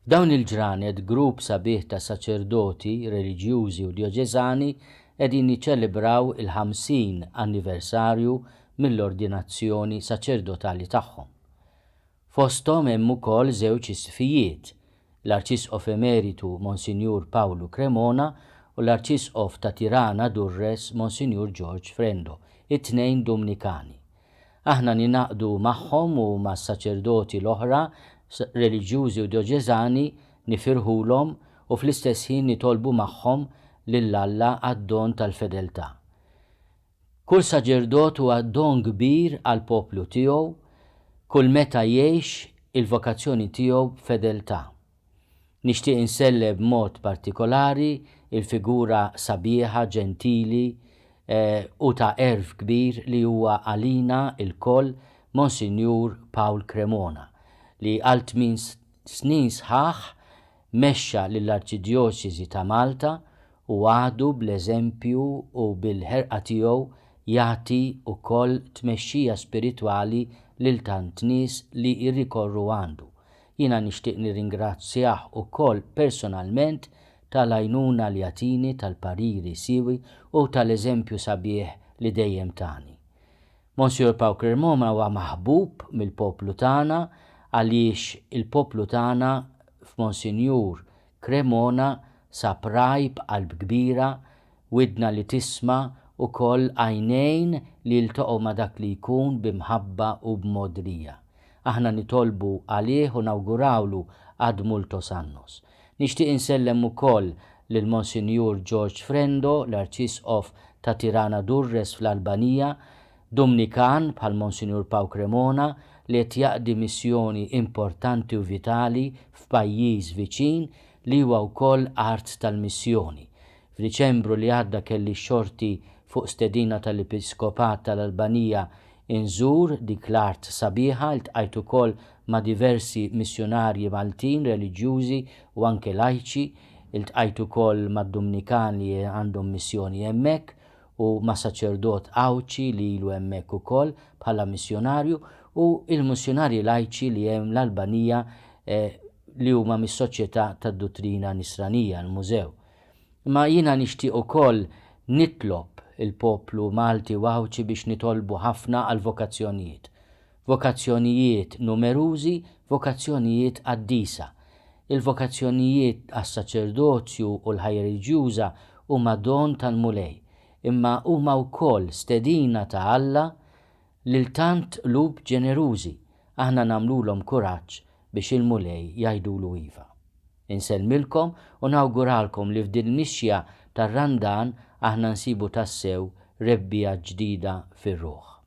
F'dawn il-ġranet grupp sabiħ ta' saċerdoti, reliġjużi u djoċesani qegħdin jiċċelebraw il-50 anniversarju mill-ordinazzjoni saċerdotali tagħhom. Fosthom hemm ukoll żewġ isqfijiet, l-Arċisqof Emeritu Monsinjur Pawlu Cremona u l-Arċisqof ta' Tirana Durres Monsinjur George Frendo, it-tnejn Dumnikani. Aħna ningħaqdu magħhom u mas-saċerdoti l-oħra, reliġjużi u djoċesani, nifirħulhom u fl-istess ħin nitolbu magħhom lil Alla għad-don tal-fedeltà. Kull saċerdot huwa don kbir għall-poplu tiegħu kull meta jgħix il-vokazzjoni tiegħu b'fedeltà. Nixtieq insellem b'mod partikolari l-figura sabiħa, ġentili u ta' għerf kbir li huwa għalina lkoll Monsinjur Pawl Cremona, li għal tmien snin sħaħ mexxa lill-Arċidjoċesi ta' Malta u għadu bl-eżempju u bil-ħerqa tiegħu jagħti wkoll tmexxija spiritwali lil tant nies li jirrikorru għandu. Jiena nixtieq nirringrazzjah ukoll personalment tal-għajnuna li jagħtini, tal-pariri siewi u tal-eżempju sabiħ li dejjem tani. Monsignor Paul Cremona huwa maħbub mill-poplu tagħna għaliex il-poplu tagħna f'Monsinjur Cremona sab ragħaj b'qalb kbira, widna li tisma' ukoll għajnejn li jiltaqgħu ma' dak li jkun bi mħabba u b'mogħdrija. Aħna nitolbu għalih u nawgurawlu ad multos annos. Nixtieq insellem ukoll lil Monsinjur George Frendo, l-Arċisqof ta' Tirana Durres fl-Albanija, Dumnikan bħal Monsinjur Paw Cremona li qed jaqdi missjoni importanti u vitali f'pajjiż viċin li huwa wkoll art tal-missjoni. F'Diċembru li għadda kelli x-xorti fuq stedina tal-Episkopat tal-Albanija inżur dik l-art sabiħa, iltqajt ukoll ma' diversi missjunarji Maltin reliġjużi u anke lajċi, iltqajt ukoll mad-Dumnikan li għandhom missjoni hemmhekk u ma' saċerdot Għawdxi li ilu hemmhekk ukoll bħala missjunarju u l-missjunarji lajċi li hemm l-Albanija li huma mis-Soċjetà tad-Duttrina Nisranija, l-Mużew. Imma jiena nixtieq ukoll nitlob il-poplu Malti u Għawdxi biex nitolbu ħafna għall-vokazzjonijiet. Vokazzjonijiet numerużi, vokazzjonijiet qaddisa. Il-vokazzjonijiet għas-saċerdozju u l-ħajja reliġjuża huma don tal-Mulej, imma huma wkoll stedina ta' Alla lil tant qlub ġenerużi, aħna nagħmlulhom kuraġġ biex il-Mulej jgħidulu iva. Insellmilkom u nawguralkom li f'din il-mixja tar-Randan aħna nsibu tassew rebbiegħa ġdida fir-ruħ.